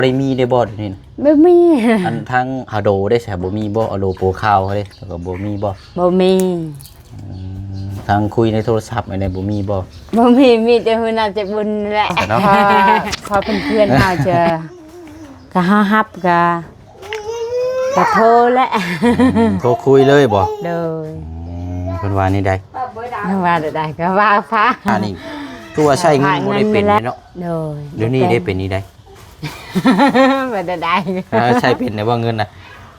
ບໍ່ໄດ້ມີເດ້ບໍ່ດຽວນີ້ນະ? ບໍ່ມີ. ອັນທາງອາໂດເດ້ຊະ ບໍ່ມີບໍ່? ອາໂດໂປຂາວເດ້ ແລ້ວກໍບໍ່ມີບໍ່? ບໍ່ມີ. ອືມ ທາງຄຸຍໃນໂທລະສັບອັນໃດບໍ່ມີບໍ່? ບໍ່ມີ ມີແຕ່ຫົວໜ້າໃຈບຸນແຫຼະ ເນາະ ເພາະ ເພາະເພິ່ນເພື່ອນເຮົາຈະ ກໍເຮົາຮັບກໍ ກໍໂທແຫຼະ. ອືມ ໂທຄຸຍເລີຍບໍ່? ໂດຍ. ອືມ ເພິ່ນວ່າແນວໃດ? ເພິ່ນວ່າແນວໃດກໍວ່າພາ ອັນນີ້ຄືວ່າໃຊ້ເງິນບໍ່ໄດ້ເປັນເດ້ເນາະ. ໂດຍ. ດຽວນີ້ໄດ້ເປັນນີ້ໃດ? ບໍ່ໄດ້ໄດ້ ເອີ ໃຊ້ເປັນແດ່ບໍ່ເງິນນະ?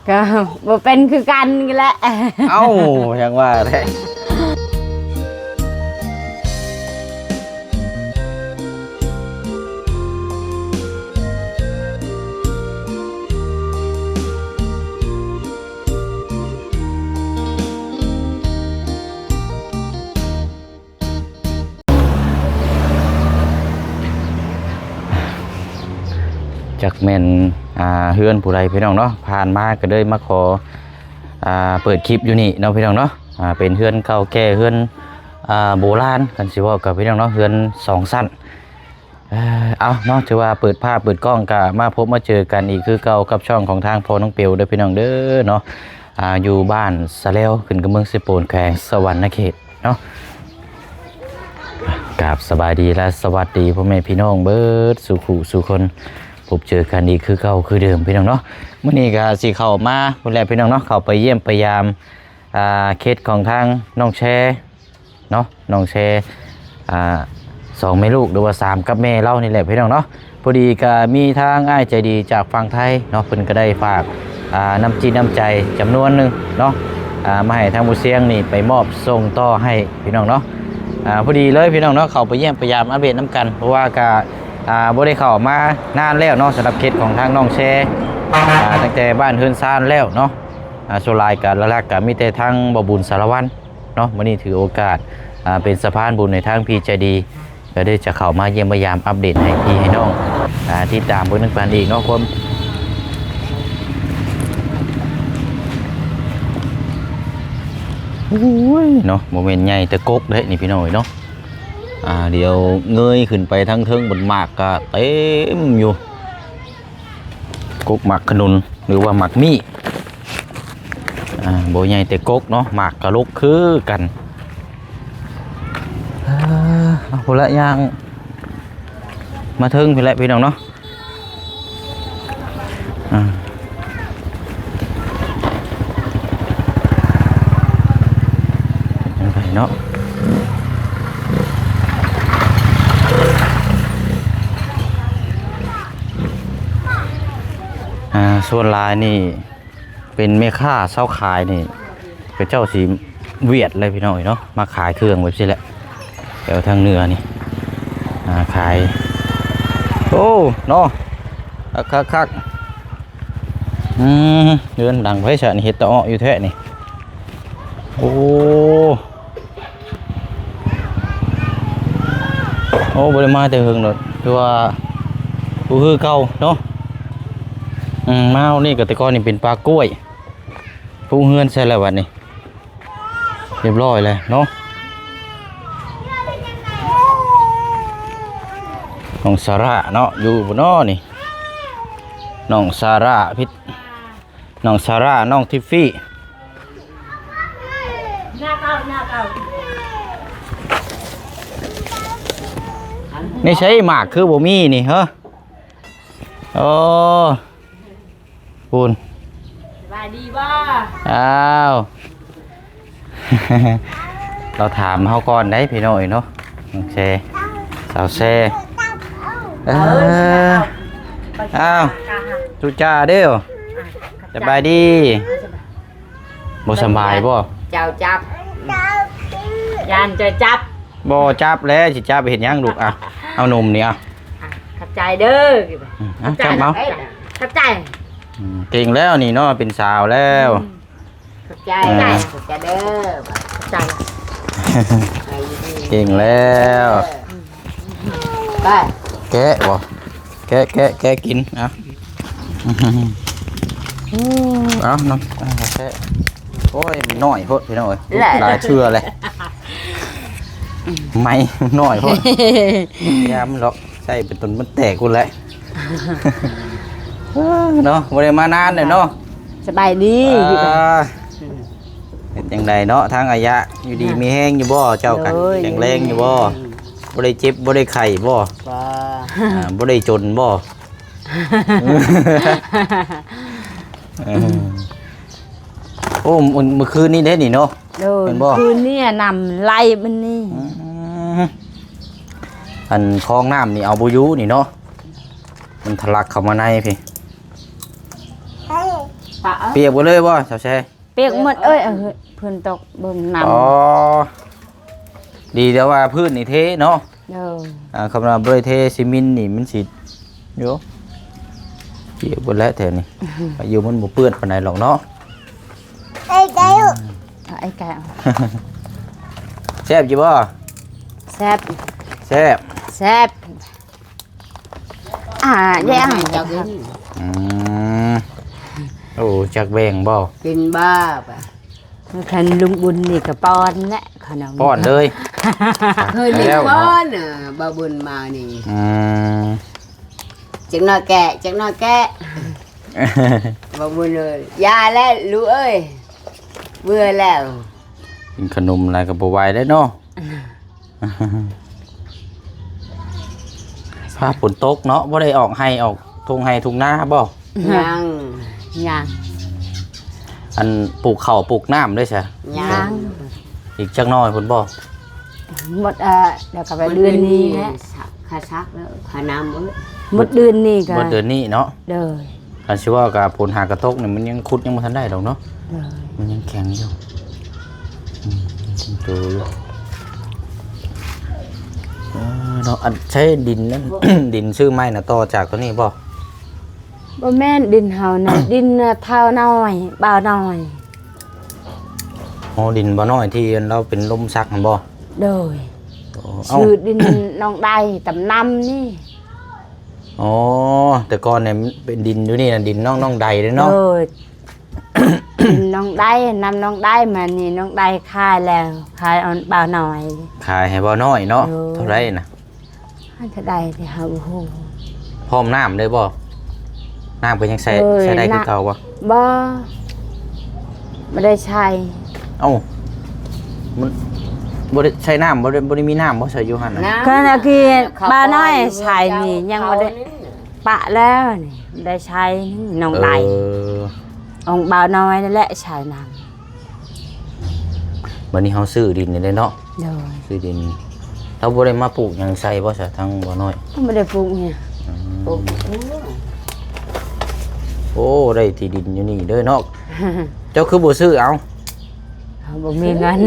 ກໍບໍ່ເປັນຄືກັນແຫຼະ. ເອົ້າ ຈັ່ງວ່າແທ້. ຈັກແມ່ນ ອ່າ ເຮືອນຜູ້ໃດພີ່ນ້ອງເນາະ ຜ່ານມາກໍເລີຍມາຂໍ ອ່າ ເປີດຄລິບຢູ່ນີ້ເນາະພີ່ນ້ອງເນາະ. ອ່າ ເປັນເຮືອນເກົ່າແກ່ ເຮືອນ ອ່າ ໂບລານ ຄັນຊິເວົ້າກັບພີ່ນ້ອງເນາະ ເຮືອນສອງຊັ້ນ. ເອີ ເອົາເນາະ ຖືວ່າເປີດພາບເປີດກ້ອງກະມາພົບມາເຈີກັນອີກຄືເກົ່າກັບຊ່ອງຂອງທາງພໍ່ນ້ອງເປວເດີພີ່ນ້ອງເດີເນາະ. ອ່າ ຢູ່ບ້ານສະແລວ ຂຶ້ນກັບເມືອງເຊໂປນ ແຂວງສະຫວັນນະເຂດເນາະ. ກາບສະບາຍດີ ແລະ ສະຫວັດດີພໍ່ແມ່ພີ່ນ້ອງເບິດສູ່ຜູ້ສູ່ຄົນ ພົບເຈີກັນອີກຄືເກົ່າຄືເດີມພີ່ນ້ອງເນາະ. ມື້ນີ້ກະຊິເຂົ້າມາພຸ້ນແຫຼະພີ່ນ້ອງເນາະ ເຂົ້າໄປຢ້ຽມໄປຢາມ ອ່າ ເຂດຂອງທາງນ້ອງແຊ ເນາະ ນ້ອງແຊ ອ່າ ສອງແມ່ລູກ ຫຼືວ່າສາມກັບແມ່ລາວນີ້ແຫຼະພີ່ນ້ອງເນາະ. ພໍດີກໍມີທາງອ້າຍໃຈດີຈາກຝັ່ງໄທເນາະ ເພິ່ນກໍໄດ້ຝາກ ອ່າ ນ້ຳຈິດນ້ຳໃຈຈຳນວນໜຶ່ງເນາະ ອ່າ ມາໃຫ້ທາງໝູ່ຊຽງນີ້ໄປມອບສົ່ງຕໍ່ໃຫ້ພີ່ນ້ອງເນາະ. ອ່າ ພໍດີເລີຍພີ່ນ້ອງເນາະ ເຂົ້າໄປຢ້ຽມໄປຢາມອັບເດດນຳກັນ ເພາະວ່າກໍ ອ່າ ບໍ່ໄດ້ເຂົ້າມານານແລ້ວເນາະ ສຳລັບເຂດຂອງທາງນ້ອງແຊ ອ່າ ຕັ້ງແຕ່ບ້ານເຮືອນຊານແລ້ວເນາະ. ອ່າ ສ່ວນຫຼາຍກໍຫຼັກໆກໍມີແຕ່ທາງບໍ່ບຸນສາລະວັນ ເນາະ. ມື້ນີ້ຖືໂອກາດ ອ່າ ເປັນສະພານບຸນໃຫ້ທາງພີ່ໃຈດີ ກໍໄດ້ຈະເຂົ້າມາຢ້ຽມມາຢາມອັບເດດໃຫ້ພີ່ໃຫ້ນ້ອງ ອ່າ ຕິດຕາມເບິ່ງນຳກັນອີກເນາະ. ຄວາມ ໂອ້ຍເນາະ ບໍ່ແມ່ນໃຫຍ່ແຕ່ກົກເດ້ນີ້ພີ່ນ້ອງເອີຍເນາະ. ອ່າ ດຽວເງີຍຂຶ້ນໄປທາງເທິງ ບັດໝາກກໍເຕັມຢູ່. ກົກໝາກຂະໜຸນ ຫຼືວ່າໝາກມີ້ ອ່າ ບໍ່ໃຫຍ່ແຕ່ກົກເນາະ ໝາກກະລົກຄືກັນ. ເອີ ເອົາ ພຸ້ນລະ ຍ່າງມາເທິງພີ້ແຫຼະພີ່ນ້ອງເນາະ. ອ່າ ຈັ່ງໃດເນາະ. ອ່າ ສ່ວນຫຼາຍນີ້ເປັນແມ່ຄ້າຊາວຂາຍນີ້ ເຂົາເຈົ້າຊິຫວຽດເລີຍພີ່ນ້ອງເອີຍເນາະ ມາຂາຍເຄື່ອງແບບຊີ້ແຫຼະ ແຖວທາງເໜືອນີ້ ອ່າ ຂາຍ. ໂອ້ ເນາະ ຄັກໆໆ. ອືມ ເຮືອນຫຼັງໃຜຊະນີ້ ເຮັດຕາເອາະຢູ່ແທ້ນີ້. ໂອ້ ໂອ້ ບໍ່ໄດ້ມາແຕ່ເຫິງດອກ ຄືວ່າບໍ່ຄືເກົ່າເນາະ. ອືມ ມາຮອດນີ້ກໍແຕ່ກ່ອນນີ້ເປັນປ່າກ້ວຍ ປູເຮືອນໃສ່ແລ້ວບັດນີ້ ຮຽບຮ້ອຍແລ້ວເນາະ. ນ້ອງສາຣາເນາະ ຢູ່ບໍ່ເນາະນີ້ ນ້ອງສາຣາ ພີ່ ນ້ອງສາຣາ ນ້ອງທິຟຟີ. ນີ້ໃສໝາກຄືບໍ່ມີນີ້ເຮີ. ໂອ້ ພຸ້ນ ສະບາຍດີບໍ່? ອ້າວ ລາວຖາມເຮົາກ່ອນໄດ໋ພີ່ນ້ອງເອີຍເນາະ ນ້ອງແຊ ສາວແຊ. ເອີ ອ້າວ ທຸຈ້າເດີ້ ສະບາຍດີ. ບໍ່ສະບາຍບໍ່? ເຈົ້າຈັບ ຢ້ານເຈົ້າຈັບ. ບໍ່ຈັບແລ້ວ ຊິຈັບເຮັດຫຍັງລູກ? ອ່ະ ເອົານົມນີ້ ອ່ະ ອ່ະ ຂອບໃຈເດີ້. ອືມ ອ່ະ ຂອບໃຈ ຈັບເອົາ ເດີ້ ຂອບໃຈ. ອືມ ເກັ່ງແລ້ວນີ້ເນາະ ເປັນສາວແລ້ວ. ອືມ ຂອບໃຈ ເອີ ຂອບໃຈເດີ້ ຂອບໃຈ. ເກັ່ງແລ້ວ. ເອີ ໄປ ແກະບໍ່? ແກະ ແກະ ແກະກິນ ເອົາ ເອົາ ນ້ອງ ເອົາ ແກະ. ໂອ້ຍ ມັນນ້ອຍໂພດພີ່ນ້ອງເອີຍ ແຫຼະ ຫຼາຍເທື່ອແຫຼະ ໄມ້ມັນນ້ອຍໂພດ ຢ່າມັນຫຼອກ ໃສ່ໄປຈົນມັນແຕກພຸ້ນແຫຼະ. ເອີ ເນາະ ບໍ່ໄດ້ມານານແລ້ວເນາະ. ສະບາຍດີ. ອ່າ ເປັນຈັ່ງໃດເນາະ ທາງອາຍະ ຢູ່ດີມີແຮງຢູ່ບໍ່? ເຈົ້າກະ ໂດຍ ແຂງແຮງຢູ່ບໍ່? ບໍ່ໄດ້ເຈັບບໍ່ໄດ້ໄຂ້ບໍ່? ບໍ່. ອ່າ ບໍ່ໄດ້ຈົນບໍ່? ເອີ ໂອ້ ມື້ ມື້ຄືນນີ້ເດ້ນີ້ເນາະ. ໂດຍ ແມ່ນບໍ່? ຄືນນີ້ນ້ຳໄຫຼມັນນີ້. ອືມ ອັນຄອງນ້ຳນີ້ເອົາບໍ່ຢູ່ນີ້ເນາະ ມັນທະລັກເຂົ້າມາໃນພີ້. ປະເອີຍ ປຽກເບິດເລີຍບໍ່ ສາວແຊ? ປຽກໝົດເອີຍ. ເອີ ເພິ່ນຕົກເບິ່ງນ້ຳ. ອໍ ດີແຕ່ວ່າພື້ນນີ້ເທເນາະ. ໂດຍ ອ່າ ຄຳວ່າບໍ່ໄດ້ເທຊີມິນນີ້ມັນຊິ ໂຍ ປຽກເບິດແລ້ວແຖວນີ້. ອືມ ຢູ່ມັນບໍ່ເປື້ອນປານໃດດອກເນາະ. ໄອ້ໄກ່ ອືມ ໄອ້ໄກ່ ແຊບຢູ່ບໍ່? ແຊບ ແຊບ ແຊບ. ອ່າ ແຍ່ງ ເຈົ້າກິນ. ອືມ ໂອ້ ຈັກແບ່ງບໍ່? ກິນບໍ່? ຄັນລຸງບຸນນີ້ກໍປ້ອນແຫຼະ ຂະໜົມ ປ້ອນເລີຍ. ເຄີຍມີ ແລ້ວເນາະ ປ້ອນ ອ່າ ບ່າວບຸນມານີ້. ອືມ ຈັກໜ້ອຍແກະ ຈັກໜ້ອຍແກະ. ບ່າວບຸນເອີຍ ຢ່າແລ້ວລູກເອີຍ ເບື່ອແລ້ວ. ກິນຂະໜົມຫຼາຍກໍບໍ່ໄຫວແລ້ວເນາະ. ຟ້າຝົນຕົກເນາະ ບໍ່ໄດ້ອອກໄຮ່ອອກທົ່ງໄຮ່ທົ່ງນາບໍ່? ຍັງ ຍັງ. ອັນປູກເຂົ້າປູກນ້ຳໄດ້ຊະ? ຍັງ ຍັງ. ອີກຈັກໜ້ອຍພຸ້ນບໍ່? ໝົດ ເອີ ດຽວກໍໄປເດືອນນີ້ແຫຼະ ຄາຊັກແລ້ວ ຄານ້ຳເບີດ. ໝົດເດືອນນີ້ກໍ ໝົດເດືອນນີ້ເນາະ. ໂດຍ ຄັນຊິເວົ້າກໍຝົນຫາກະຕົກນີ້ ມັນຍັງ ຂຸດຍັງບໍ່ທັນໄດ້ດອກເນາະ. ໂດຍ ມັນຍັງແຂງຢູ່. ອືມ ຍັງໂຕຢູ່. ເອີ ເນາະ ອັນໃຊ້ດິນນັ້ນ ດິນຊື້ໃໝ່ນະ ຕໍ່ຈາກຕົວນີ້ບໍ່? ບໍ່ແມ່ນດິນເຮົານະ ດິນນະທ້າວນ້ອຍ ບ່າວນ້ອຍ. ອໍ ດິນບ່າວນ້ອຍທີ່ລາວເປັນລົມຊັກຫັ້ນບໍ່? ໂດຍ ອໍ ເອົ້າ ຊື່ດິນນ້ອງໄດຕຳນຳນີ້. ອໍ ແຕ່ກ່ອນນີ້ມັນເປັນດິນຢູ່ນີ້ນະ ດິນນ້ອງ ນ້ອງໄດເດ້ເນາະ. ໂດຍ ດິນນ້ອງໄດ ນຳນ້ອງໄດ ມານີ້ນ້ອງໄດຂາຍແລ້ວ ຂາຍອອນບ່າວນ້ອຍ ຂາຍໃຫ້ບ່າວນ້ອຍເນາະ. ໂດຍ ເທົ່າໃດນະ? ອັນເທົ່າໃດທີ່ເຮົາບໍ່ຮູ້. ພ້ອມນ້ຳເລີຍບໍ່? ນ້ຳກໍຍັງໃຊ້ ເອີຍ ໃຊ້ໄດ້ຄືເກົ່າບໍ່? ບໍ່ ບໍ່ໄດ້ໃຊ້. ເອົ້າ ມັນບໍ່ໄດ້ໃຊ້ນ້ຳ ບໍ່ໄດ້ ບໍ່ໄດ້ມີນ້ຳບໍ່ໃຊ້ຢູ່ຫັ້ນນະ? ນ້ຳ ກໍອັນກີ້ ເຂົ້າ ບ່າວນ້ອຍໃຊ້ນີ້ຍັງບໍ່ໄດ້ ເຂົ້ານີ້ ປະແລ້ວນີ້ ໄດ້ໃຊ້ນ້ອງໄດ. ເອີ ອອງບ່າວນ້ອຍນັ້ນແຫຼະໃຊ້ນ້ຳ. ບັດນີ້ເຮົາຊື້ດິນນີ້ເດ້ເນາະ. ໂດຍ ຊື້ດິນ. ເຮົາບໍ່ໄດ້ມາປູກຫຍັງໃສ່ບໍ່ຊະ ທາງບ່າວນ້ອຍ? ບໍ່ໄດ້ປູກຫຍັງ. ອືມ ປູກ ໂອ້ ໄດ້ທີ່ດິນຢູ່ນີ້ເດີເນາະ. ເຈົ້າຄືບໍ່ຊື້ເອົາ? ເຮົາບໍ່ມີເງິນ.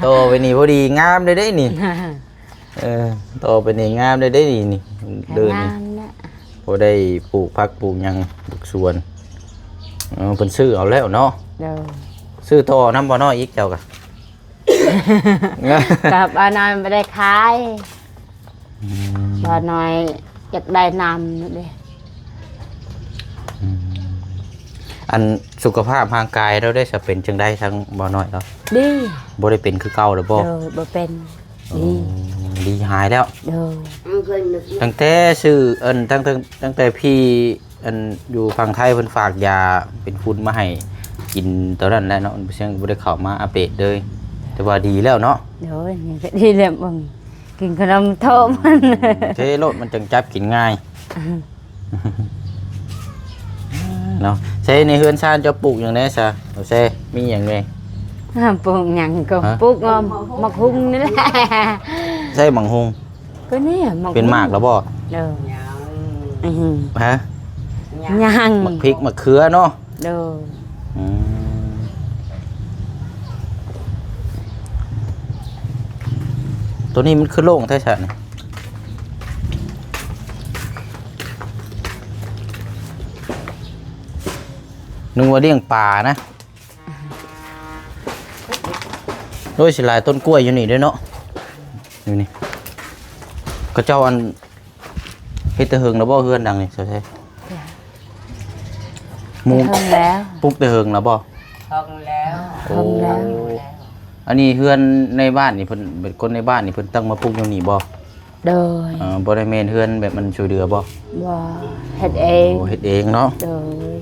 ໂຕໄປນີ້ພໍດີງາມເດ້ເດ້ນີ້. ເອີ ຕໍ່ໄປນີ້ງາມເດ້ ເດີນີ້ ງາມແຫຼະ ພໍໄດ້ປູກຜັກປູກຫຍັງ ປູກສວນ. ເອີ ເພິ່ນຊື້ເອົາແລ້ວເນາະ. ໂດຍ ຊື້ຕໍ່ນຳບ່າວນ້ອຍອີກ ເຈົ້າກະ ກັບບ່າວນ້ອຍບໍ່ໄດ້ຂາຍ. ອືມ ບ່າວນ້ອຍຢາກໄດ້ນຳເດ້. ອືມ ອັນສຸຂະພາບຮ່າງກາຍລາວໄດ້ສະເປັນຈັ່ງໃດ ທາງບ່າວນ້ອຍລາວ? ດີ ບໍ່ໄດ້ເປັນຄືເກົ່າແລ້ວບໍ່? ໂດຍ ບໍ່ເປັນ. ໂອ້ ດີ ດີຫາຍແລ້ວ. ໂດຍ ຕັ້ງແຕ່ຊື້ ອັນ ຕັ້ງ ຕັ້ງ ຕັ້ງແຕ່ພີ່ ອັນ ຢູ່ຝັ່ງໄທເພິ່ນຝາກຢາເປັນຝຸ່ນມາໃຫ້ກິນ ຕອນນັ້ນແຫຼະເນາະ ເພິ່ນບໍ່ໄດ້ເຂົ້າມາອັບເດດເລີຍ ແຕ່ວ່າດີແລ້ວເນາະ. ໂດຍ ນີ້ກໍດີແລ້ວ ເບິ່ງ ກິນຂະໜົມໂທມ ເທໂລດ ມັນຈັ່ງຈັບກິນງ່າຍ. ເນາະ ໃສ່ໃນເຮືອນຊານເຈົ້າປູກຫຍັງແດ່ຊະ? ໂອເຊ ມີຫຍັງແດ່? ອ່າ ປູກຫຍັງກໍ ຮະ? ປູກ ອ່າ ໝາກຫຸ່ງນີ້ແຫຼະ. ໃສ່ໝາກຫຸ່ງ ກໍນີ້ໝາກຫຸ່ງ ເປັນໝາກແລ້ວບໍ່? ໂດຍ ຍັງ. ອືຮຶ ຮະ? ຍັງ ໝາກພິກ ໝາກເຂືອເນາະ. ໂດຍ ອືມ ໂຕນີ້ມັນຄືໂລ່ງແທ້ຊະນີ້? ນຶກວ່າລ້ຽງປານະ. ໂອ້ຍ ຊິຫຼາຍຕົ້ນກ້ວຍຢູ່ນີ້ເດ້ເນາະ ຢູ່ນີ້ ເຂົາເຈົ້າ ອັນ ເຮັດແຕ່ເຫິງແລ້ວບໍ່ ເຮືອນຫຼັງນີ້ ສາວໄຊ? ມຸງ ເຖິງແລ້ວ ປຸກແຕ່ເຫິງແລ້ວບໍ່? ເຖິງແລ້ວ. ໂອ້ ເຖິງແລ້ວ. ອັນນີ້ເຮືອນໃນບ້ານນີ້ ເພິ່ນເປັນຄົນໃນບ້ານນີ້ ເພິ່ນຕັ້ງມາປຸກຢູ່ນີ້ບໍ່? ໂດຍ ເອີ ບໍ່ໄດ້ແມ່ນເຮືອນແບບມັນຊ່ວຍເຫຼືອບໍ່? ບໍ່ ເຮັດເອງ. ໂອ້ ເຮັດເອງເນາະ. ໂດຍ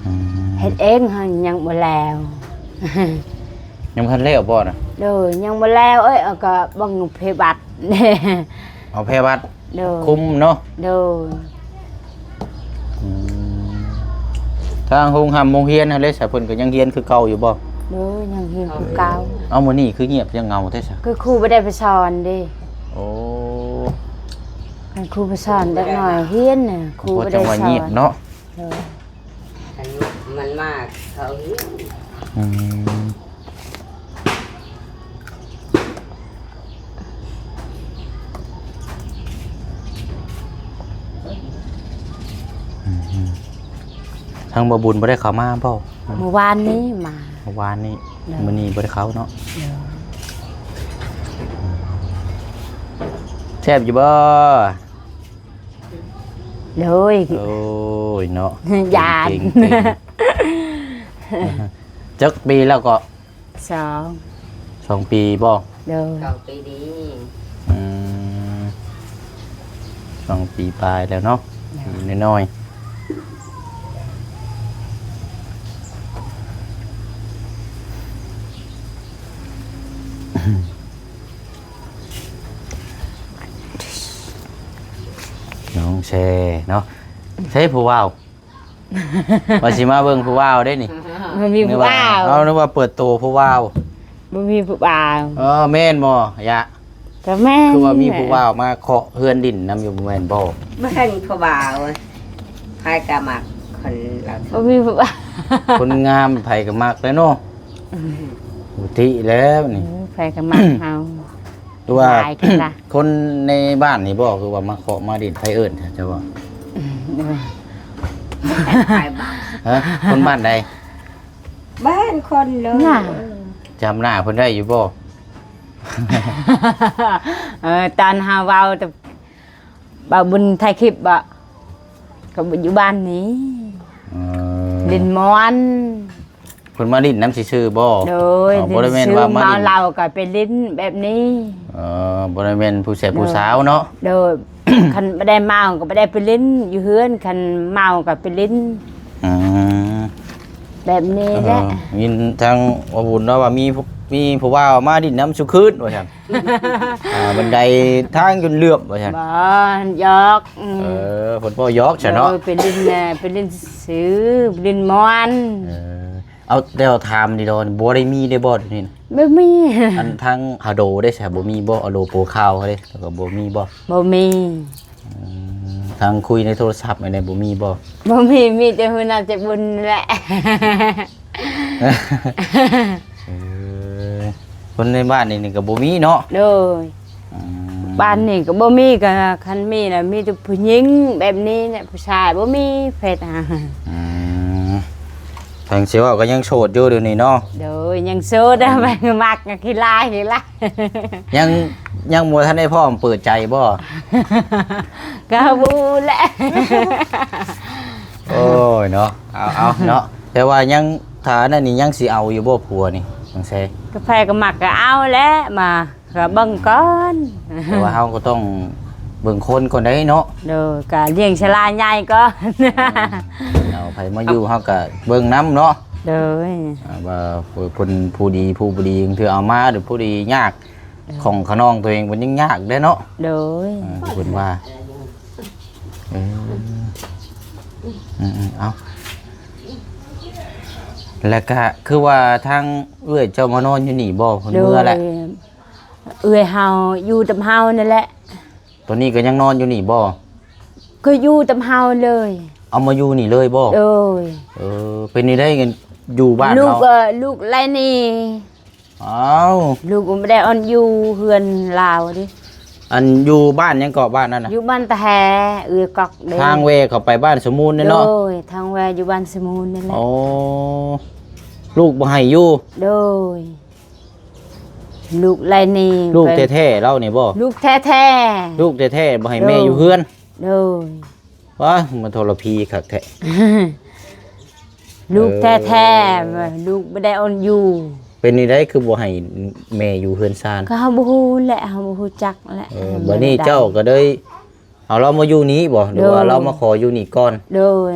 ອືມ ເຮັດເອງຫັ້ນຍັງບໍ່ແລ້ວ. ຍັງບໍ່ທັນແລ້ວບໍ່ນະ? ໂດຍ ຍັງບໍ່ແລ້ວ. ເອີຍ ເອົາ ກໍເບິ່ງແພບັດ. ເອົາແພບັດ ໂດຍ ຄຸມເນາະ. ໂດຍ ອືມ ທາງໂຮງຮ່ຳໂຮງຮຽນຫັ້ນເດ ສະເພິ່ນກໍຍັງຮຽນຄືເກົ່າຢູ່ບໍ່? ໂດຍ ຍັງຮຽນຄືເກົ່າ. ເອົ້າ ມື້ນີ້ຄືງຽບ ຍັງເຫງົາແທ້ຊະ? ຄືຄູບໍ່ໄດ້ໄປສອນເດ້. ໂອ້ ຄັນຄູໄປສອນເດັກນ້ອຍຮຽນນະ ຄູບໍ່ໄດ້ສອນ. ໂອ້ ຈັ່ງວ່າງຽບເນາະ. ໂດຍ ຄັນມັນມາເຂົາຮຽນ. ອືມ ອືມ ທາງບໍ່ບຸນບໍ່ໄດ້ເຂົ້າມາບໍ່? ມື້ວານນີ້ມາ. ມື້ວານນີ້. ໂດຍ ມື້ນີ້ບໍ່ໄດ້ເຂົ້າເນາະ. ໂດຍ ແຊບຢູ່ບໍ່? ໂດຍ ໂອ້ຍເນາະ ຢ້ານ. ເກັ່ງໆ ຈັກປີແລ້ວກໍ? ສອງ ສອງປີບໍ່? ໂດຍ ສອງປີດີ. ອືມ ສອງປີປາຍແລ້ວເນາະ. ໂດຍ ນ້ອຍໆ. ນ້ອງແຊເນາະ. ໃສຜູ້ບ່າວ? ວ່າຊິມາເບິ່ງຜູ້ບ່າວເດ້ນີ້. ບໍ່ມີຜູ້ບ່າວ. ເອົາ ນຶກວ່າເປີດໂຕຜູ້ບ່າວ. ບໍ່ມີຜູ້ບ່າວ. ເອີ ແມ່ນບໍ່ຍະ? ກໍແມ່ນ. ຄືວ່າມີຜູ້ບ່າວມາເຄາະເຮືອນດິນນຳຢູ່ ບໍ່ແມ່ນບໍ່? ບໍ່ເຫັນຜູ້ບ່າວ ໃຜກໍມັກຄົນລາວ. ບໍ່ມີຜູ້ບ່າວ. ຄົນງາມໃຜກໍມັກແຫຼະເນາະ. ອືມ ປົກກະຕິແລ້ວນີ້. ເອີ ໃຜກໍມັກເຮົາ. ຫຼືວ່າ ຄົນໃນບ້ານນີ້ບໍ່ ຄືວ່າມາເຄາະມາດິນ ໃຜເອີ້ນເຈົ້າວ່າ? ອືມ ເອີ ໃຜບ້ານ? ຮະ? ຄົນບ້ານໃດ? ບ້ານຄົນເລີຍ. ຈຳໜ້າເພິ່ນໄດ້ຢູ່ບໍ່? ເອີ ຕອນເຮົາເວົ້າແຕ່ ບ່າວບຸນຖ່າຍຄລິບບໍ່? ກໍຢູ່ບ້ານນີ້. ເອີ ຫຼິ້ນມ່ວນ. ເພິ່ນມາຫຼິ້ນນຳຊື່ໆບໍ່? ໂດຍ ອໍ ບໍ່ໄດ້ແມ່ນວ່າມາຫຼິ້ນ ເມົາເຫຼົ້າກໍໄປຫຼິ້ນແບບນີ້. ເອີ ບໍ່ໄດ້ແມ່ນຜູ້ແສບຜູ້ສາວເນາະ. ໂດຍ ຄັນບໍ່ໄດ້ເມົາກໍບໍ່ໄດ້ໄປຫຼິ້ນຢູ່ເຮືອນ ຄັນເມົາກໍໄປຫຼິ້ນ. ອືມ ແບບນີ້ແຫຼະ. ເອີ ຍິນທາງວ່າບຸນເນາະ ວ່າມີ ມີຜູ້ບ່າວມາຫຼິ້ນນຳຊຸຄືນວ່າຊັ້ນ. ອ່າ ບັນໄດທາງຈົນເຫຼືອບວ່າຊັ້ນ. ບໍ່ ຢອກ. ອືມ ເອີ ເພິ່ນເວົ້າຢອກຊະເນາະ. ເອີ ໄປຫຼິ້ນນະ ໄປຫຼິ້ນຊື່ ໄປຫຼິ້ນມ່ວນ. ເອີ ເອົາ ແຕ່ວ່າຖາມນີ້ດອກ ບໍ່ໄດ້ມີເດ້ບໍ່ດຽວນີ້ນະ? ບໍ່ມີ. ອັນທາງຮາໂດເດ້ຊະ ບໍ່ມີບໍ່? ອາໂດໂປຂາວເດ້ ແລ້ວກໍບໍ່ມີບໍ່? ບໍ່ມີ. ອືມ ທາງຄຸຍໃນໂທລະສັບອັນໃດບໍ່ມີບໍ່? ບໍ່ມີ ມີແຕ່ຫົວໜ້າໃຈບຸນແຫຼະ. ເອີ ຄົນໃນບ້ານນີ້ ນີ້ກໍບໍ່ມີເນາະ? ໂດຍ. ອືມ ບ້ານນີ້ກໍບໍ່ມີ ກໍຄັນມີລະມີແຕ່ຜູ້ຍິງແບບນີ້ແຫຼະ ຜູ້ຊາຍບໍ່ມີເພດ. ອືມ ທາງຊິເວົ້າກໍຍັງໂສດຢູ່ດຽວນີ້ເນາະ? ໂດຍ ຍັງໂສດ. ອືມ ມັກຂີ້ລາຍ ຂີ້ລາຍ. ຍັງ ຍັງບໍ່ທັນໄດ້ພ້ອມເປີດໃຈບໍ່? ກໍບໍ່ແຫຼະ. ໂອ້ຍເນາະ ເອົາ ເອົາເນາະ. ແຕ່ວ່າຍັງ ຖ້າອັນນັ້ນນີ້ຍັງຊິເອົາຢູ່ບໍ່ຜົວນີ້ ນ້ອງແຊ? ກໍໃຜກໍມັກກໍເອົາແຫຼະ ມາກໍເບິ່ງກ່ອນ. ແຕ່ວ່າເຮົາກໍຕ້ອງເບິ່ງຄົນກ່ອນໄດ໋ເນາະ. ໂດຍ ກໍລ້ຽງຊະລາໃຫຍ່ກ່ອນ. ເອີ ເອົາໃຜມາຢູ່ເຮົາກໍເບິ່ງນຳເນາະ. ໂດຍ ອ່າ ວ່າຄົນຜູ້ດີຜູ້ບໍ່ດີ ບາງເທື່ອເອົາມາ ຫຼືຜູ້ດີຍາກ ຂອງຂະນ້ອງຕົວເອງມັນຍັງຍາກເດ້ເນາະ. ໂດຍ ເອີ ເພິ່ນວ່າ ເອີ ເອີ ເອົາ ແລ້ວກະຄືວ່າທາງເອື້ອຍເຈົ້າມານອນຢູ່ນີ້ບໍ່? ເພິ່ນເມືອແລ້ວ. ໂດຍ ເອື້ອຍເຮົາຢູ່ນຳເຮົານີ້ແຫຼະ. ຕອນນີ້ກໍຍັງນອນຢູ່ນີ້ບໍ່? ກໍຢູ່ນຳເຮົາເລີຍ. ເອົາມາຢູ່ນີ້ເລີຍບໍ່? ໂດຍ. ເອີ ເປັນນີ້ໄດ້ຢູ່ບ້ານເຮົາ ລູກ ເອີ ລູກໄລ່ໜີ. ອ້າວ ລູກບໍ່ໄດ້ອັນຢູ່ເຮືອນລາວເດ້. ອັນຢູ່ບ້ານຫຍັງເກາະ ບ້ານນັ້ນນະ? ຢູ່ບ້ານຕາແຮ ເອື້ອຍກອກເດ້. ທາງແວ່ເຂົ້າໄປບ້ານສະມູນນີ້ເນາະ? ໂດຍ ທາງແວ່ຢູ່ບ້ານສະມູນນີ້ແຫຼະ. ອໍ ລູກບໍ່ໃຫ້ຢູ່? ໂດຍ ລູກໄລ່ໜີ. ລູກແທ້ໆລາວນີ້ບໍ່? ລູກແທ້ໆ. ລູກແທ້ໆ ບໍ່ໃຫ້ແມ່ຢູ່ເຮືອນ? ໂດຍ. ວ້າ ມັນທໍລະພີຄັກແທ້. ລູກແທ້ໆ ເອີ ລູກບໍ່ໄດ້ອັນຢູ່. ເປັນຈັ່ງໃດຄືບໍ່ໃຫ້ແມ່ຢູ່ເຮືອນຊານ? ກໍເຮົາບໍ່ຮູ້ແຫຼະ ເຮົາບໍ່ຮູ້ຈັກແຫຼະ. ເອີ ບັດນີ້ເຈົ້າກໍເລີຍເອົາລາວມາຢູ່ນີ້ບໍ່ ຫຼືວ່າ ໂດຍ ລາວມາຂໍຢູ່ນີ້ກ່ອນ? ໂດຍ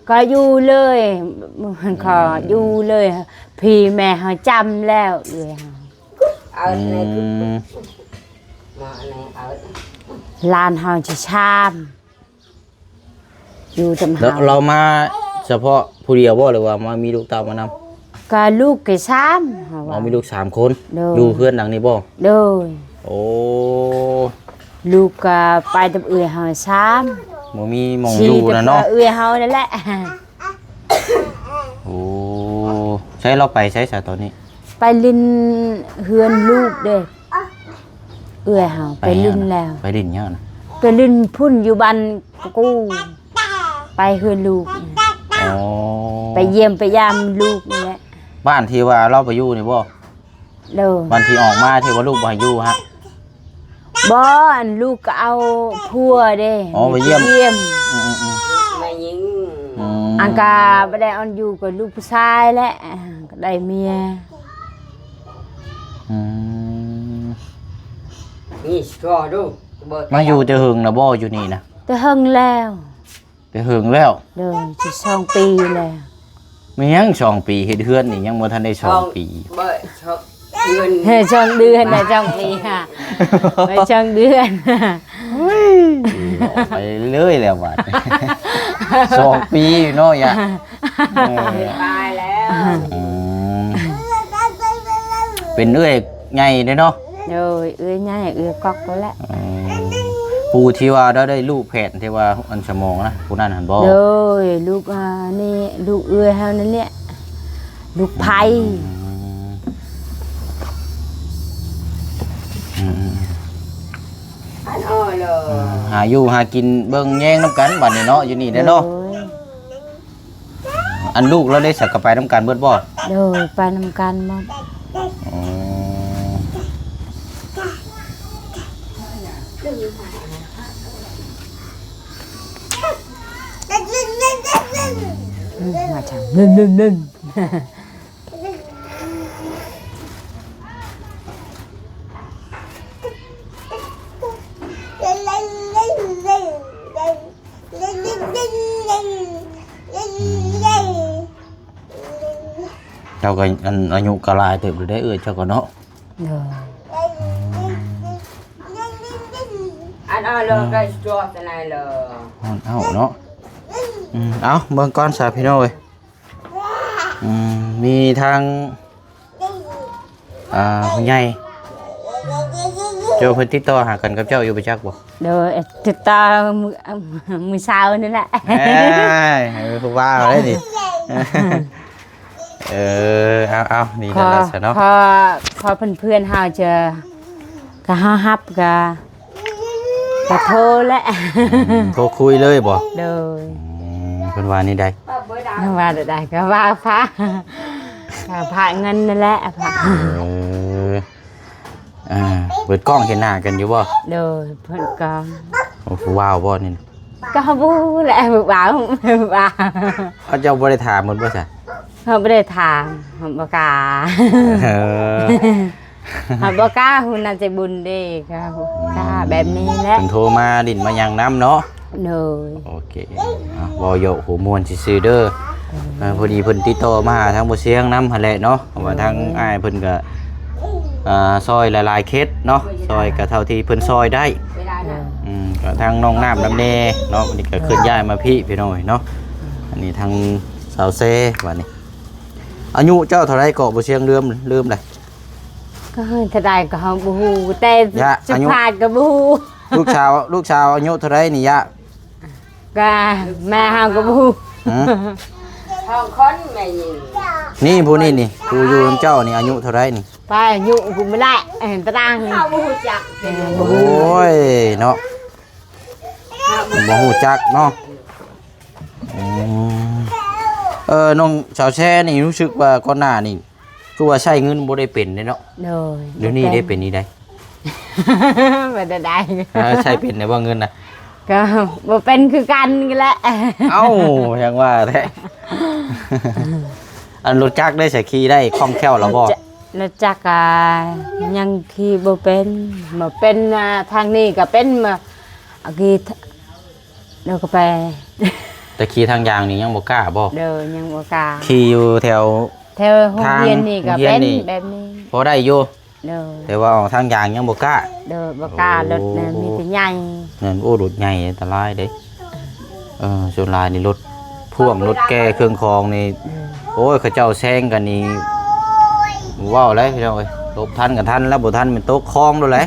ກໍຢູ່ເລີຍ ມັນກໍ ອືມ ຢູ່ເລີຍ ພີ່ແມ່ເຮົາຈຳແລ້ວ ເອື້ອຍເຮົາ. ອືມ ຫຼານເຮົາຊິຊາມ ຢູ່ນຳເຮົາ. ລາວມາສະເພາະຜູ້ດຽວບໍ່ ຫຼືວ່າມາມີລູກເຕົ້າມານຳ? ກໍລູກກໍຊາມ ເຮົາວ່າ ອໍ ມີລູກສາມຄົນ. ໂດຍ ຢູ່ເຮືອນຫຼັງນີ້ບໍ່? ໂດຍ. ໂອ້ ລູກກໍໄປກັບເອື້ອຍເຮົາຊາມ ບໍ່ມີໝ່ອງຢູ່ນະເນາະ. ເອື້ອຍເຮົານັ້ນແຫຼະ. ໂອ້ ໃສລາວໄປໃສຊະຕອນນີ້? ໄປຫຼິ້ນເຮືອນລູກເດ້ ເອື້ອຍເຮົາໄປຫຼິ້ນແລ້ວ. ໄປຫຼິ້ນຫຍັງນະ? ໄປຫຼິ້ນພຸ້ນຢູ່ບ້ານກະກູ ໄປເຮືອນລູກ. ອໍ ໄປຢ້ຽມໄປຢາມລູກນີ້ແຫຼະ. ບ້ານທີ່ວ່າລາວໄປຢູ່ນີ້ບໍ່? ໂດຍ ບ້ານທີ່ອອກມາທີ່ວ່າລູກບໍ່ໃຫ້ຢູ່ຫັ້ນ? ບໍ່ ອັນລູກກໍເອົາຜົວເດ້. ອໍ ໄປຢ້ຽມ ໄປຢ້ຽມ. ອືມໆໆ ແມ່ຍິງ. ອືມ ອັນກະບໍ່ໄດ້ເອົາຢູ່ກັບລູກຜູ້ຊາຍແຫຼະ ກໍໄດ້ເມຍ. ອືມ ນີ້ຊິຂໍດູ ມາຢູ່ແຕ່ເຫິງແລ້ວບໍ່ ຢູ່ນີ້ນະ? ແຕ່ເຫິງແລ້ວ. ແຕ່ເຫິງແລ້ວ. ໂດຍ ຊິສອງປີແລ້ວ. ແມ່ນຫຍັງສອງປີ ເຮັດເຮືອນນີ້ຍັງບໍ່ທັນໄດ້ສອງປີ ບໍ່ ສອງເດືອນ ເອີ ສອງເດືອນນະ ສອງປີຫາ ໄປສອງເດືອນ. ໂອ້ຍ ອອກໄປເລີຍແລ້ວບາດນີ້ ສອງປີເນາະ ຍາ ເອີ ຕາຍແລ້ວ. ອືມ ເປັນເອື້ອຍໃຫຍ່ເດ້ເນາະ. ໂດຍ ເອື້ອຍໃຫຍ່ ເອື້ອຍກອກນັ້ນແຫຼະ. ອືມ ຜູ້ທີ່ວ່າໄດ້ ໄດ້ລູກແພດທີ່ວ່າອັນສະໝອງນະ ຜູ້ນັ້ນຫັ້ນບໍ່? ໂດຍ ລູກ ອ່າ ນີ້ ລູກເອື້ອຍເຮົານັ້ນແຫຼະ ລູກໄພ. ອືມ ອືມໆໆ ອັນອໍເລີ ຫາຢູ່ຫາກິນເບິ່ງແຍງນຳກັນບັດນີ້ເນາະ ຢູ່ນີ້ແຫຼະເນາະ. ໂດຍ ອັນລູກລາວເດ້ ສະ ກໍໄປນຳກັນເບິດບໍ່? ໂດຍ ໄປນຳກັນໝົດ. ອໍ ອືມ ມາທາງ ໜຶ່ງໆໆ. ເຈົ້າກໍ ອັນ ອາຍຸກໍຫຼາຍເຕີບແລ້ວເດ້ ເອື້ອຍເຈົ້າກໍເນາະ. ໂດຍ ອັນເອົາເລີ ກໍຈອດໃນເລີ ເອົາເນາະ. ອືມ ເອົາເບິ່ງກ່ອນຊະ ພີ່ນ້ອງເອີຍ. ອືມ ມີທາງ ອ່າ ຜູ້ໃຫຍ່ ເຈົ້າເພິ່ນຕິດຕໍ່ຫາກັນກັບເຈົ້າຢູ່ບໍ່ຈັກບໍ່? ໂດຍ ຕິດຕໍ່ມື້ ມື້ເຊົ້ານີ້ແຫຼະ. ເອີຍ ເອີ ຜູ້ບ່າວເດ້ນີ້. ເອີ ເອົາໆ ນີ້ແຫຼະຊະເນາະ ຂໍ ຂໍເພື່ອນໆເຮົາຈະ ກໍເຮົາຮັບກໍ ກໍໂທແຫຼະ. ອືມ ໂທຄຸຍເລີຍບໍ່? ໂດຍ. ອືມ ເພິ່ນວ່າແນວໃດ? ເພິ່ນວ່າແນວໃດກໍວ່າຝາກ ຝາກເງິນນັ້ນແຫຼະ ຝາກ. ເອີ ອ່າ ເປີດກ້ອງເຫັນໜ້າກັນຢູ່ບໍ່? ໂດຍ ເປີດກ້ອງ. ໂອ້ ຜູ້ບ່າວບໍ່ນີ້? ກໍບໍ່ຮູ້ແຫຼະ ຜູ້ບ່າວ ຜູ້ບ່າວ. ເອົາ ເຈົ້າບໍ່ໄດ້ຖາມເພິ່ນບໍ່ຊະ? ເຮົາບໍ່ໄດ້ຖາມ ເຮົາບໍ່ກ້າ. ເອີ ເຮົາບໍ່ກ້າ ຮູ້ນາໃຈບຸນເດ້ ກໍບໍ່ກ້າແບບນີ້ແຫຼະ. ເພິ່ນໂທມາຫຼິ້ນມາຫຍັງນຳເນາະ. ໂດຍ. ໂອເຄ ອ່ະ ເວົ້າຫຍອກຫົວມ່ວນຊື່ໆເດີ. ເອີ ພໍດີເພິ່ນຕິດຕໍ່ມາຫາທາງບໍ່ຊຽງນຳຫັ້ນແຫຼະເນາະ ເພາະວ່າທາງອ້າຍເພິ່ນກໍ ອ່າ ຊ່ອຍຫຼາຍໆເຂດເນາະ ຊ່ອຍກໍເທົ່າທີ່ເພິ່ນຊ່ອຍໄດ້. ອືມ ກໍທາງນ້ອງນ້ຳນຳແດ່ເນາະ ວັນນີ້ກໍເຄື່ອນຍ້າຍມາພີ້ ພີ່ນ້ອງເອີຍເນາະ. ອັນນີ້ທາງສາວແຊ ບັດນີ້ ອາຍຸເຈົ້າເທົ່າໃດເກາະ ບໍ່ຊຽງ ລືມ ລືມແລ້ວ. ກໍເທົ່າໃດກໍເຮົາບໍ່ຮູ້ ແຕ່ ຍະ ອາຍຸ ສະພາບກໍບໍ່ຮູ້. ລູກສາວ ລູກສາວອາຍຸເທົ່າໃດນີ້ຍະ? ກໍແມ່ເຮົາກໍບໍ່ຮູ້. ຫືມ? ສອງຄົນແມ່ຍິງ. ນີ້ຜູ້ນີ້ນີ້ ຜູ້ຢູ່ນຳເຈົ້ານີ້ອາຍຸເທົ່າໃດນີ້? ໄປອາຍຸກໍບໍ່ໄດ້ ເອີ ຕາຕ່າງ ເຮົາບໍ່ຮູ້ຈັກ. ເອີ ບໍ່ຮູ້. ໂອ້ຍເນາະ ບໍ່ຮູ້ຈັກເນາະ. ອືມ ເອີ ນ້ອງສາວແຊນີ້ ຮູ້ສຶກວ່າກ່ອນໜ້ານີ້ ຄືວ່າໃຊ້ເງິນບໍ່ໄດ້ເປັນເດ້ເນາະ. ໂດຍ. ດຽວນີ້ໄດ້ເປັນອີ່ໃດ? ບໍ່ໄດ້ໄດ້. ເອີ ໃຊ້ເປັນແລ້ວບໍ່ເງິນນະ? ກໍບໍ່ເປັນຄືກັນແຫຼະ. ເອົ້າ ຍັງວ່າແທ້. ອັນລົດຈັກໄດ້ສະ ຂີ່ໄດ້ຄ່ອງແຄ້ວແລ້ວບໍ່? ລົດຈັກ ລົດຈັກກະຍັງຂີ່ບໍ່ເປັນ. ບໍ່ເປັນ ອ່າ ທາງນີ້ກະເປັນ ມາ ຂີ່ ໂດຍ ກະໄປ. ແຕ່ຂີ່ທາງຢາງນີ້ຍັງບໍ່ກ້າບໍ່? ໂດຍ ຍັງບໍ່ກ້າ. ຂີ່ຢູ່ແຖວ ແຖວໂຮງຮຽນນີ້ກະເປັນແບບນີ້ ພໍໄດ້ຢູ່. ໂດຍ ແຕ່ວ່າອອກທາງຢາງຍັງບໍ່ກ້າ. ໂດຍ ບໍ່ກ້າ. ໂອ້ ລົດນະມີແຕ່ໃຫຍ່. ແມ່ນ. ໂອ້ ລົດໃຫຍ່ອັນຕະລາຍເດ້. ເອີ ສ່ວນຫຼາຍນີ້ລົດພ່ວງ ລົດແກ່ເຄື່ອງຂອງນີ້. ໂດຍ ໂອ້ຍ ເຂົາເຈົ້າແຊງກັນນີ້ ເວົ້າແລ້ວພີ່ນ້ອງເອີຍ ຫຼົບທັນກໍທັນແລ້ວ ບໍ່ທັນແມ່ນຕົກຄອງໂລດແຫຼະ.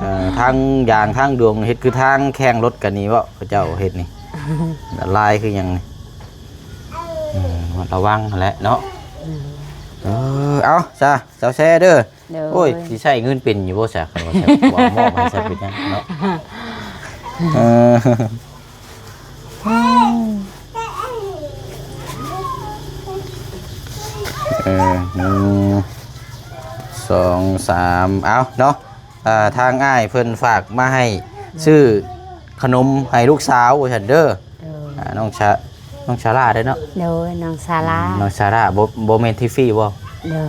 ເອີ ທາງຢາງທາງດວງເຮັດຄືທາງແຂ່ງລົດກັນນີ້ເວົ້າ ເຂົາເຈົ້າເຮັດນີ້ ລາຍຄືຫຍັງນີ້. ເອີ ລະວັງຫັ້ນແຫຼະເນາະ. ເອີ ເອົາຊະ ສາວແຊເດີ. ໂດຍ ໂອ້ຍ ຊິໃຊ້ເງິນເປັນຢູ່ບໍ່ຊະ ຄັນວ່າ ວ່າມອບໃຫ້ຊະເປັນຫຍັງເນາະ. ເອີ ເອີ ໜຶ່ງ ສອງ ສາມ ເອົາເນາະ. ອ່າ ທາງອ້າຍເພິ່ນຝາກມາໃຫ້ ໂດຍ ຊື້ຂະໜົມໃຫ້ລູກສາວວ່າຊັ້ນເດີ. ໂດຍ ອ່າ ນ້ອງຊາ ນ້ອງຊາລາເດ້ເນາະ. ໂດຍ ນ້ອງຊາລາ. ນ້ອງຊາລາ ບໍ່ ບໍ່ແມ່ນທີຟີບໍ່? ໂດຍ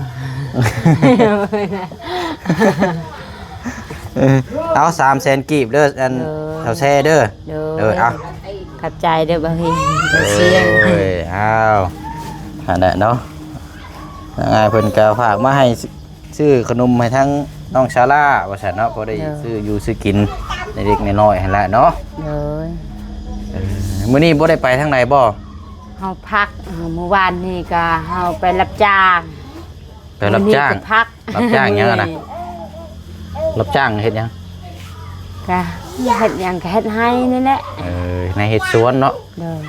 ເອີ ເອົາ ສາມແສນກີບເດີ ອັນ ໂດຍ ເຖົ້າແຊເດີ. ໂດຍ ເອີ ເອົາ ຂອບໃຈເດີບ່າວເຮງ ໂດຍ ເຊຍ. ເອົາ ຫັ້ນແຫຼະເນາະ ທາງອ້າຍເພິ່ນກໍຝາກມາໃຫ້ ຊື້ຂະໜົມໃຫ້ທັງນ້ອງຊາລາວ່າຊັ້ນເນາະ ພໍໄດ້ ໂດຍ ຊື້ຢູ່ຊື້ກິນເລັກໆນ້ອຍໆຫັ້ນແຫຼະເນາະ. ໂດຍ ເອີ ມື້ນີ້ບໍ່ໄດ້ໄປທາງໃດບໍ່? ເຮົາພັກ ເອີ ມື້ວານນີ້ກໍເຮົາໄປຮັບຈ້າງ. ໄປຮັບຈ້າງ? ມື້ນີ້ກໍພັກ. ຮັບຈ້າງຫຍັງຫັ້ນນະ? ຮັບຈ້າງເຮັດຫຍັງ? ກະເຮັດຫຍັງ ກະເຮັດໄຮ່ນີ້ແຫຼະ. ເອີ ໃນເຮັດສວນເນາະ. ໂດຍ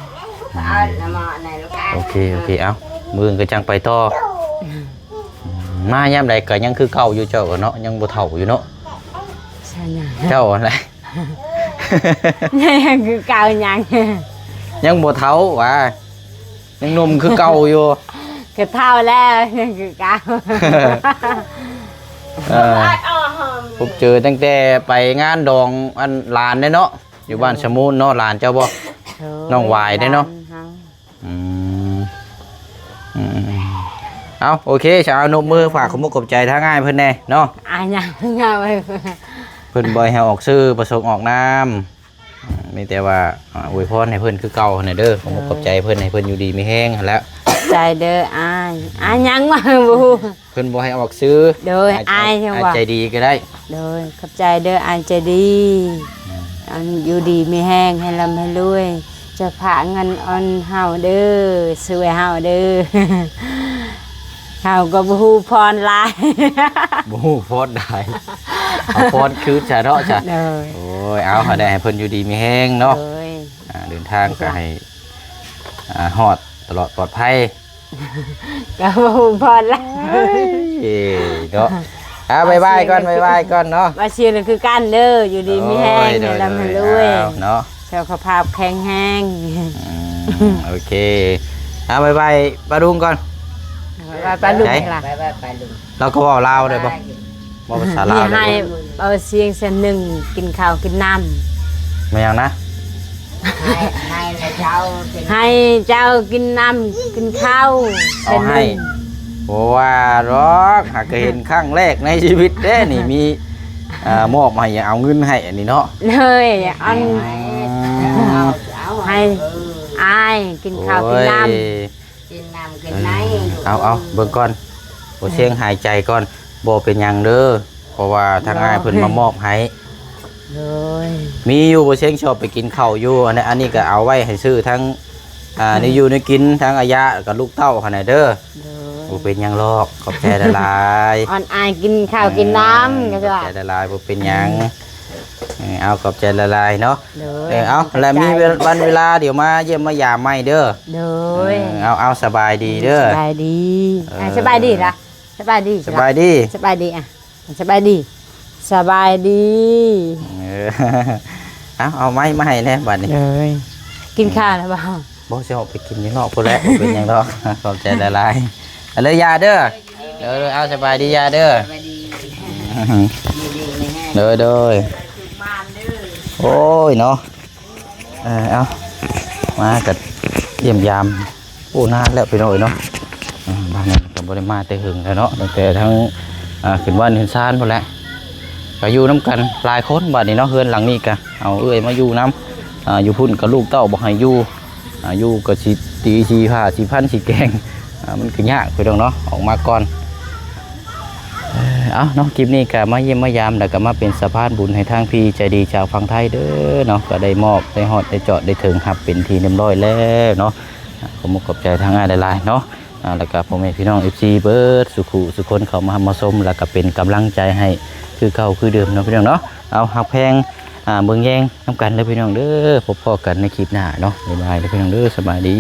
ອືມ ໂອເຄ ໂອເຄ ເອົາ ມື້ອື່ນກໍຈັ່ງໄປຕໍ່. ອືມ ມາຍາມໃດກໍຍັງຄືເກົ່າຢູ່ເຈົ້າເນາະ ຍັງບໍ່ເຖົ້າຢູ່ເນາະ. ໃຊ່ຫຍັງ? ເຈົ້າຫັ້ນແຫຼະ ຍັງຄືເກົ່າຫຍັງ? ຍັງບໍ່ເຖົ້າຫວາ? ຍັງໜຸ່ມຄືເກົ່າຢູ່. ກໍເຖົ້າແລ້ວ ຍັງຄືເກົ່າ. ເອີ ພົບເຈີຕັ້ງແຕ່ໄປງານດອງອັນຫຼານເດ້ເນາະ ຢູ່ບ້ານສະມູນເນາະ. ໂດຍ ຫຼານເຈົ້າບໍ່? ໂດຍ ນ້ອງຫວາຍເດ້ເນາະ. ຫຼານເຮົາ. ອືມ ອືມ ເອົາ ໂອເຄ ຊະ ເອົາ ນົບມືຝາກຂອບມຸກຂອບໃຈທາງອ້າຍເພິ່ນແດ່ເນາະ. ອ້າຍຫຍັງ? ເພິ່ນບໍ່ໃຫ້ອອກຊື່ປະສົງອອກນາມ. ອືມ ມີແຕ່ວ່າ ອາ ອວຍພອນໃຫ້ເພິ່ນຄືເກົ່າຫັ້ນແຫຼະເດີ. ຂອບມຸກຂອບໃຈເພິ່ນ ໃຫ້ເພິ່ນຢູ່ດີມີແຮງຫັ້ນແຫຼະ. ຂອບໃຈເດີອ້າຍ. ອ້າຍຫຍັງວະ? ບໍ່ຮູ້. ເພິ່ນບໍ່ໃຫ້ອອກຊື່. ໂດຍ ອ້າຍ ອ້າຍ ອ້າຍໃຈດີກໍໄດ້. ໂດຍ ຂອບໃຈເດີອ້າຍໃຈດີ. ອືມ ອັນຢູ່ດີມີແຮງ ໃຫ້ລ່ຳໃຫ້ລວຍ. ຈະພາເງິນອອນເຮົາເດີ ຊ່ວຍເຮົາເດີ. ເຮົາກໍບໍ່ຮູ້ພອນຫຼາຍ. ບໍ່ຮູ້ພອນຫຼາຍ. ເອົາພອນຄືຊະເນາະຊະ. ໂດຍ ໂອ້ຍ ເອົາ ໃຫ້ໄດ້ ໃຫ້ເພິ່ນຢູ່ດີມີແຮງເນາະ. ໂດຍ ອ່າ ເດີນທາງກໍໃຫ້ ອ່າ ຮອດຕະຫຼອດປອດໄພ. ກໍບໍ່ຮູ້ພອນລະ. ເອີ ເນາະ. ອ່າ ບາຍບາຍກ່ອນ ບາຍບາຍກ່ອນເນາະ. ວ່າຊິຄືກັນເດີ ຢູ່ດີມີແຮງ ໂດຍ ໃຫ້ລ່ຳໃຫ້ລວຍ ໂດຍ ເນາະ ສຸຂະພາບແຂງແຮງ. ອືມ ໂອເຄ. ອ່າ ບາຍບາຍປ້າລຸງກ່ອນ. ບາຍບາຍປ້າລຸງ ໃດ ລະ ບາຍບາຍປ້າລຸງ. ລາວກໍເວົ້າລາວໄດ້ບໍ່? ເວົ້າພາສາລາວໄດ້ບໍ່? ໃຫ້ເອົາສຽງເສັ້ນໜຶ່ງ ກິນເຂົ້າກິນນ້ຳ. ແມ່ນຫຍັງນະ? ໃຫ້ ໃຫ້ເຈົ້າກິນ ໃຫ້ເຈົ້າກິນນ້ຳກິນເຂົ້າ. ເອົາໃຫ້ ເສັ້ນໜຶ່ງ. ບໍ່ວ່າດອກ ຫາກກໍເຫັນຄັ້ງແລກໃນຊີວິດເດ້ນີ້ ມີ ອ່າ ມອບໃຫ້ ເອົາເງິນໃຫ້ອັນນີ້ເນາະ. ເລີຍ ອັນ ອືມ ໃຫ້ອ້າຍກິນເຂົ້າກິນນ້ຳ. ໂອ້ຍ ກິນນ້ຳກິນໃນ. ເອີ ເອົາ ເອົາ ເບິ່ງກ່ອນ ບໍ່ເຊງ ຫາຍໃຈກ່ອນ. ບໍ່ເປັນຫຍັງເດີ ເພາະວ່າທາງອ້າຍເພິ່ນມາມອບໃຫ້. ໂດຍ ມີຢູ່ ບໍ່ເຊງຊອບໄປກິນເຂົ້າຢູ່. ອັນນີ້ ອັນນີ້ກໍເອົາໄວ້ໃຫ້ຊື້ທັງ ອ່າ ແມ່ນ ແນວຢູ່ແນວກິນ ທັງອາຍາກັບລູກເຕົ້າຫັ້ນນະເດີ. ໂດຍ ບໍ່ເປັນຫຍັງດອກ ຂອບໃຈຫຼາຍໆ. ອອນອາຍກິນເຂົ້າກິນນ້ຳ ເອີ ກໍຈະ ຂອບໃຈຫຼາຍໆ ບໍ່ເປັນຫຍັງ. ເອີ ເອົາ ຂອບໃຈຫຼາຍໆເນາະ. ໂດຍ ເອີ ເອົາ ແລ້ວມີວັນເວລາດຽວມາຢ້ຽມມາຢາມໃໝ່ເດີ. ໂດຍ ເອີ ເອົາ ເອົາ ສະບາຍດີເດີ. ສະບາຍດີ. ເອີ ອ່າ ສະບາຍດີລະ. ສະບາຍດີ ສະບາຍດີ ສະບາຍດີ ອ່ະ ສະບາຍດີ ສະບາຍດີ. ເອີ ເອົາ ເອົາໄມ້ມາໃຫ້ແດ່ບາດນີ້. ເອີຍ ກິນຂ້າວແລ້ວບໍ່? ບໍ່ ຊິອອກໄປກິນຢູ່ນອກພຸ້ນແຫຼະ ບໍ່ເປັນຫຍັງດອກ. ຂອບໃຈຫຼາຍໆ ເອົາເລີຍ ຍ່າເດີ. ເອີ ເອີ ເອົາ ສະບາຍດີ ຍ່າເດີ. ສະບາຍດີ ເດີ ເດີ. ໂອ້ຍເນາະ. ເອີ ເອົາ ມາກໍຢ້ຽມຢາມ ໂອ້ ນານແລ້ວພີ່ນ້ອງເອີຍເນາະ. ເອີ ບ້ານນັ້ນກໍ ບໍ່ໄດ້ມາແຕ່ເຫິງແລ້ວເນາະ ຕັ້ງແຕ່ທັງ ອ່າ ຂຶ້ນບ້ານຂຶ້ນຊານພຸ້ນແຫຼະ ກໍຢູ່ນຳກັນຫຼາຍຄົນ. ບາດນີ້ເນາະ ເຮືອນຫຼັງນີ້ກໍເອົາເອື້ອຍມາຢູ່ນຳ ອ່າ ຢູ່ພຸ້ນກໍລູກເຕົ້າບໍ່ໃຫ້ຢູ່ ອ່າ ຢູ່ກໍຊິຕີຊິຜ້າຊິພັນຊິແກງ ອ່າ ມັນກໍຍາກພີ່ນ້ອງເນາະ ອອກມາກ່ອນ. ເອີ ເອົາເນາະ ຄລິບນີ້ກໍມາຢ້ຽມມາຢາມ ແລ້ວກໍມາເປັນສະພານບຸນໃຫ້ທາງພີ່ໃຈດີຈາກຝັ່ງໄທເດີເນາະ ກໍໄດ້ມອບໄດ້ຮອດໄດ້ຈອດໄດ້ເຖິງ ຮັບເປັນທີ່ຮຽບຮ້ອຍແລ້ວເນາະ. ອ່າ ຂໍຂອບໃຈທາງອ້າຍຫຼາຍໆເນາະ ອ່າ ແລ້ວກໍພໍ່ແມ່ພີ່ນ້ອງ ເອັຟຊີ ເບິດສູ່ຄູ່ສູ່ຄົນ ເຂົ້າມາຮັບມາຊົມ ແລ້ວກໍເປັນກຳລັງໃຈໃຫ້ຄືເກົ່າຄືເດີມເນາະພີ່ນ້ອງເນາະ. ເອົາ ຮັກແພງ ອ່າ ເບິ່ງແຍງນຳກັນເດີພີ່ນ້ອງເດີ ພົບພໍ້ກັນໃນຄລິບໜ້າເນາະ ບາຍບາຍເດີພີ່ນ້ອງເດີ ສະບາຍດີ.